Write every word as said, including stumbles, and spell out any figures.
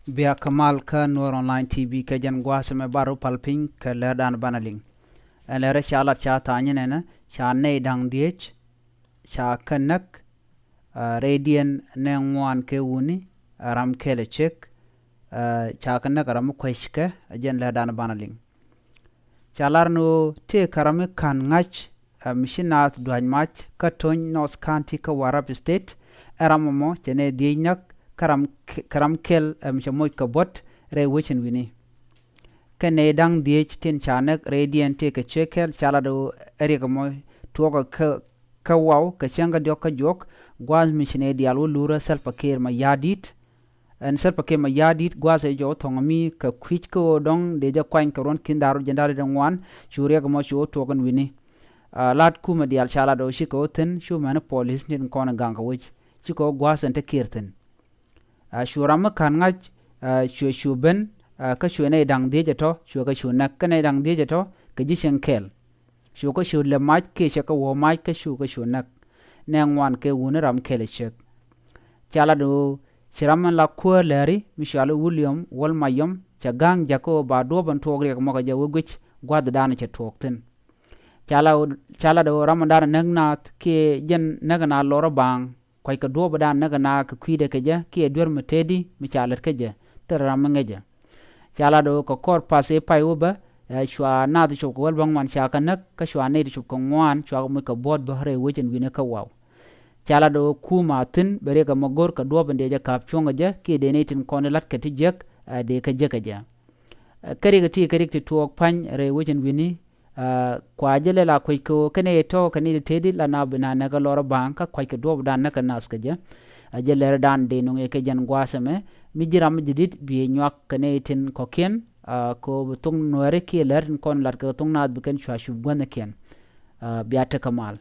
Bia kä mal kä Nuɔr Online T V kɛ jɛn gua̱a̱th ɛmɛ bar wä pal piny kɛ lɛr dan banɛ liŋ. Ɛn lɛr ca lat ca tha̱a̱ny nɛnɛ ca nɛy da̱ŋ dhieec ca kɛ näk, rɛydiɛn nɛ ŋuan kɛ wuni, ram kɛl ɛ cek ca kɛ näk ram mi kueckɛ. Ɛ jɛn lɛr dan banɛ liŋ. Ca lar ni ɣöö tëë kɛ ram mi ka̱n ŋa̱c mi ci naath dua̱c mac kä Tony North County kä Warrap State. Ɛ ram ɛmɔ cɛ nɛy dhieec näk kä ram kɛl mi cɛ moc kɛ buɔ̱t rɛy wecin wi̱ni. Kɛ nɛy da̱ŋ dhieec tin ca näk rɛydiɛn tëë kɛ cuɛ kɛl ca lat ɣöö ɛ riɛk ɛmɔ tuɔɔkɛ kä Waw kɛ cäŋ kä diɔ̱k kä juɔk. Gua̱a̱th mi ci nɛy diaal wä lurä Salva Kiir Mayardit. Ɛn Salva Kiir Mayardit gua̱a̱th ɛ jɔw thɔŋ mi kɛ kui̱c kä ɣöö dɔ̱ŋ dee jɛ kuany kɛ ruɔ̱n ki̱n da̱r jiɛn da̱r ritdɛ ŋuan. Cu riɛk ɛmɔ cu wä tuɔɔk ɛn wi̱ni. Lat kumɛ diaal ca lat ɣöö cikɛ wä thi̱n cu mɛni polis tin kɔn ɛ gaŋ kɛ wec cikɛ wä gua̱a̱th ɛn te Kiir thi̱n. Cu ram mi ka̱n ŋa̱c cuɛ cu ben kä cuɛ nɛy da̱ŋ dhieec ɛ tɔ̱ cuɛ kɛ cu näk kä nɛy da̱ŋ dhieec ɛ tɔ̱ kɛ ji̱ cieŋ kɛl. Cu kä cu lɛ mac kiɛ cɛ kɛ wä mac kä cu kä cu näk. Nɛ ŋuan kɛ wuni ram kɛl ɛ cek. Ca lat ɣöö ci ram in la kuäär lääri mi cuali William Wol Mayom cɛ ga̱ŋ jakä ɣöö ba duɔ̱ɔ̱p in tuɔɔk riɛk mɔkɛ jɛ wä guic gua̱th dan cɛ tuɔɔk thi̱n. Ca lat ɣöö ram in dan näk naath kiɛ jɛn näk in a lɔr ɛ baaŋ kuackɛ duɔ̱ɔ̱p in dan näk in a kɛ kui̱dɛ kɛ jɛ kiɛ duer mi tëëdi mi ca lät kä jɛ thil ram mi ŋäcɛ. Ca lat ɣöö kɛ kɔr path ëë pay wä bä cua naath cop kɛ wäl bä ŋuan ca kɛ näk kä cua nɛy ti cop kɛ ŋuan cua kɛ moc kɛ buɔ̱t bä rɛy wec ɛn wi̱ni kä Waw. Ca lat ɣöö kuum a thi̱n bɛ riɛk ɛmɔ go̱r kɛ duɔ̱ɔ̱p in dee jɛ ka̱p cuɔ̱ŋ kɛ jɛ kiɛ dee nɛy tin kɔn i̱ la̱tkɛ ti jiäk dee kɛ jiäk kɛ jɛ. Kä riɛk ɛ ti kɛ riɛk ti tuɔɔk pa̱ny rɛy wec ɛn wi̱ni. Kua jɛ lɛl a kuec kɛ ɣöö kɛn ɛ tɔ̱ kɛ ni ti tëëdi la na bi na näk ɛ lɔr ɛ baaŋ kä kuackɛ duɔ̱ɔ̱p dan näk kɛ nath kɛ jɛ. A jɛ lɛr dan dee nuŋ yɛ kɛ jɛn gua̱a̱th ɛmɛ mi ji̱ ram mi ji̱ di̱t bi ɛ nyuak kɛ ni tin kɔ̱kiɛn. Kɛ ɣöö bi thok nuɛɛri kiɛ lɛr tin kɔn lat kɛ thok naath bi kɛn cua cup guäthnikiɛn. Bia tekɛ mal.